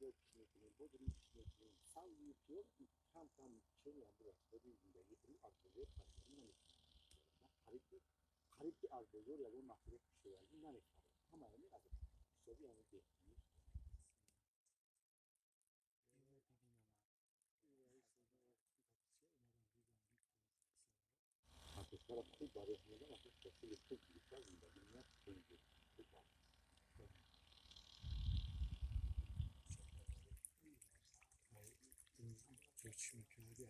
Лӯбиё кишт мекунем, бодринг кишт мекунем, сабзию пиёз кам кам чени ҳамбур аз ҳисоби зиндагии худ аз бозор харидорӣ намекунем. Қариб ки аз бозор ягон маҳсулоти кишоварзӣ намехарем, ҳама яъне аз ҳисоби ҳамин деҳқонӣ. Картошкаро хуб барои ҳамеда ҳосили хуб гирифта, зиндагӣ меяд, хуб аст. Чӣ мекарди?